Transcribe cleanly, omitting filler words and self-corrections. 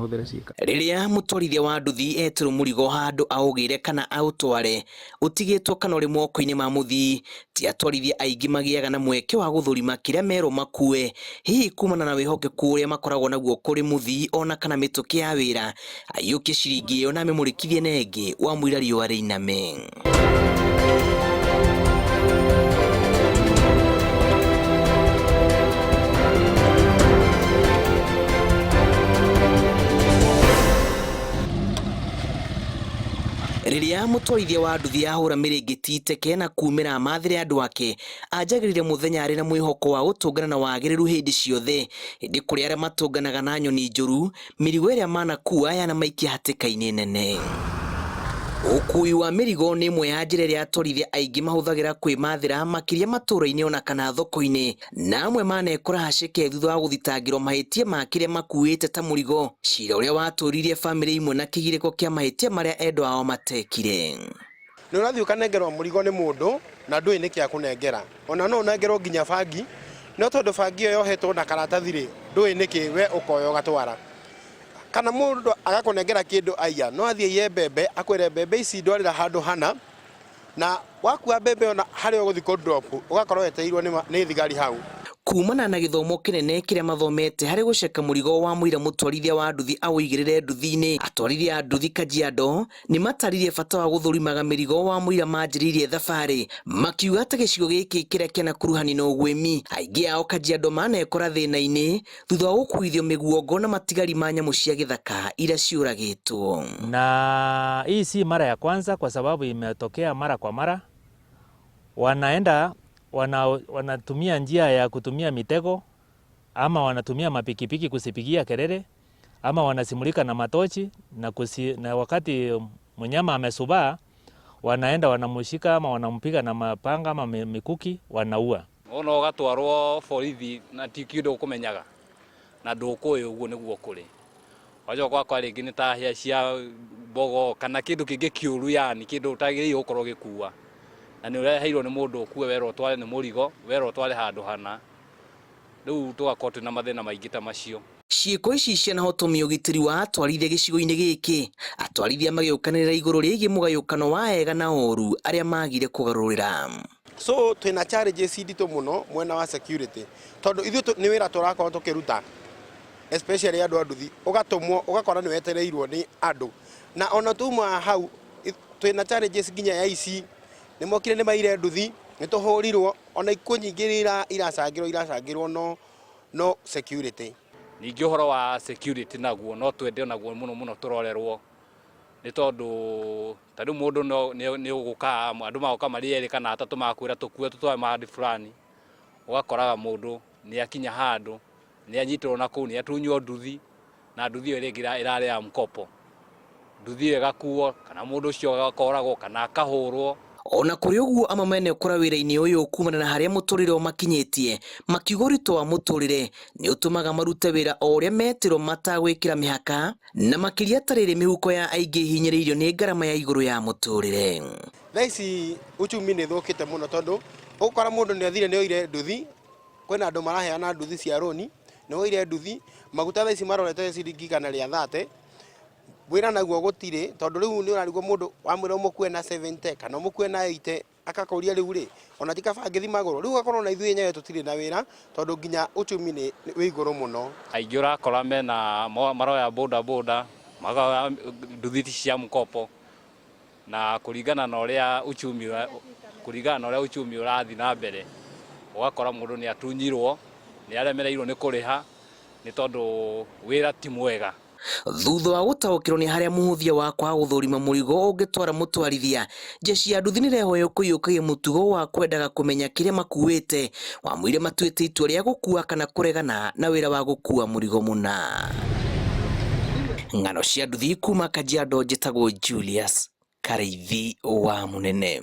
mahũthĩre ciĩka. Rĩrĩa mũtwarithia wa nduthi etĩrwo mũrigo handũ aũgĩre kana aũtware ũtigĩtwo kana ũrĩ moko-inĩ ma mũthii, ti atwarithia aingĩ magĩaga na mweke wa gũthũrima kĩrĩa merwo makue, hihi kumana na wĩhokeku ũrĩa makoragwo naguo kũrĩ mũthii ona kana mĩtũkĩ ya wĩra, aiyũkie ciringi ĩyo na amĩmũrĩkithie na ĩngĩ wamũira riũa rĩiname. Rĩrĩa mũtwarithia wa nduthi ahũra mĩrĩngĩti teke na kumĩra amathĩre andũ ake, anjagĩrĩire mũthenya arĩ na mwĩhoko wa gũtũngana na wagĩrĩru hĩndĩ ciothe, ĩndĩ kũrĩ arĩa matũnganaga na nyoni njũru, mĩrigo ĩrĩa manakua yanamaikia hatĩka-inĩ nene. Ũkui wa mĩrigo nĩ ĩmwe ya njĩra ĩrĩa atwarithia aingĩ mahũthagĩra kwĩmathĩra makĩria matũũra-inĩ ona kana thoko-inĩ, na amwe manekora haceke thutha wa gũthitangĩrwo mahĩtia ma kĩrĩa makuĩte ta mũrigo, cira ũrĩa watũririe bamĩrĩ imwe na kĩgirĩko kĩa mahĩtia marĩa endwa ao matekire. Nĩ ũrathiĩ ũkanengerwo mũrigo nĩ mũndũ na ndũĩ nĩkĩ akũnengera, ona no ũnengerwo nginya bangi, no tondũ bangi ĩyo yohetwo na karatathi rĩ, ndũĩ nĩkĩ we ũkoya ũgatwara. Kana mũndũ agakũnengera kĩndũ aiya, no athiĩ aiye mbembe akwĩre mbembe ici ndwarĩra handũ hana, na wakua mbembe ona harĩa ũgũthiĩ kũ drop ũgakorwo wetereirwo nĩ thigari hau. Kumana na gĩthomo kĩnene kĩrĩa mathomete harĩ gũceka mũrigo wa mũira mũtwarithia wa nduthi aũigĩrĩre nduthi-inĩ, atwarithia a nduthi Kajiado nĩ mataririe bata wa gũthũrimaga mĩrigo wa mũira manjĩrĩirie thabarĩ, makiuga atĩ gĩcigo gĩkĩ kĩrĩa kĩanakuruhanio na ũguĩmi, aingĩ ao Kajiado manekora thĩna-inĩ thutha wa gũkuithio mĩguongo na matigari ma nyamũ cia gĩthaka iria ciũragĩtwo. Na hii si mara ya kwanza kwa sababu imetokea mara kwa mara. Wanaenda wanatumia njia ya kutumia mitego ama wanatumia mapikipiki kusipigia kelele ama wanasimulika na matochi na wakati mnyama amesubaa wanaenda wanamushika ama wanampiga na mapanga ama mikuki wanaua. Ona ũgatwarwo borithi na ti kĩndũ ũkũmenyaga na ndũkũĩ ũguo nĩguo kũrĩ. Wacoka ũgakora rĩngĩ nĩ ta hĩa cia mbogo kana kĩndũ kĩngĩ kĩũru, yani kĩndũ ũtagĩrĩirwo gũkorwo ũgĩkua, na nĩ ũreheirwo nĩ mũndũ ũkue werwo ũtware nĩ mũrigo, werwo ũtware handũ hana, rĩu tũgakorwo twĩna mathĩna maingĩ ta macio. Ciĩko ici cianahotomia ũgitĩri wa atwarithia gĩcigo-inĩ gĩkĩ, atwarithia magĩũkanĩrĩra igũrũ rĩgiĩ mũgayũkano wa ega na oru arĩa magire kũgarũrĩra. So twĩna challenges nditũ mũno mwena wa security tondũ ithuĩ nĩ wĩra tũrakorwo tũkĩruta, especially andũ a nduthi, ũgatũmwo ũgakora nĩ wetereirwo nĩ andũ, na ona tuma hau twĩna challenges nginya ya ici, nĩ mokire nĩ maire nduthi, nĩ tũhũrirwo, ona ikuũ nyingĩ iracangĩrwo no security. Ningĩ ũhoro wa security naguo no twende onaguo mũno mũno tũrorerwo, nĩ tondũ ta rĩu mũndũ no nĩ ũgũka andũ magoka marĩ erĩ kana atatũ magakwĩra tũkue tũtware mahali fulani, ũgakoraga mũndũ nĩ akinya handũ nĩ anyitĩrwo na kũu, nĩ atunywo nduthi, na nduthi ĩyo rĩngĩ ĩrarĩ ya mkopo, nduthi ĩyo ĩgakuo kana mũndũ ũcio akoragwo kana akahũrwo. Ona kũrĩ ũguo amwe menekora wĩra-inĩ ũyũ kumana na harĩa mũtũrĩre ũmakinyĩtie, makiuga ũritũ wa mũtũrĩre nĩ ũtũmaga marute wĩra o ũrĩa metĩrwo matagwĩkĩra mĩhaka, na makĩria ta rĩrĩ mĩhuko ya aingĩ ihinyĩrĩirio nĩ ngarama ya igũrũ ya mũtũrĩre. Thaa ici uchumi nĩ ĩthũkĩte mũno tondũ ũgũkora mũndũ nĩ athire nĩ oire nduthi, kwĩna andũ maraheana nduthi cia rũni, nĩ woire nduthi, maguta thaa ici marorete ciringi igana rĩa 30, wĩra naguo gũtirĩ tondũ rĩu nĩ ũrarigwo mũndũ wamwĩra ũmũkue na 70 kana ũmũkue na 80 akakũria rĩu rĩ ona ti kaba ngĩthi magũrũ, rĩu ũgakorwo na ithuĩ enyewe tũtirĩ na wĩra tondũ nginya uchumi nĩ wĩ igũrũ mũno. Aingĩ ũrakora mena maroya boda boda, maroya nduthi cia mkopo, na kũringana na ũrĩa uchumi kũringana na ũrĩa uchumi ũrathiĩ na mbere, ũgakora mũndũ nĩ atunyirwo, nĩ aremereirwo nĩ kũrĩha nĩ tondũ wĩra ti mwega. Thutha wa gũtaũkĩrwo nĩ harĩa mũhũthia wa kwaga gũthũrima mũrigo ũngĩtwara mũtwarithia, jeshi ya nduthi nĩrehoywo kũiyũkagia mũtugo wa kwendaga kũmenya kĩrĩa makuĩte, wamũire matuĩte itua rĩa gũkua kana kũregana na wĩra wa gũkua mũrigo mũna. Ng'ano cia nduthi kuma Kajiado, njĩtagwo Julius Karĩithi wa Mũnene.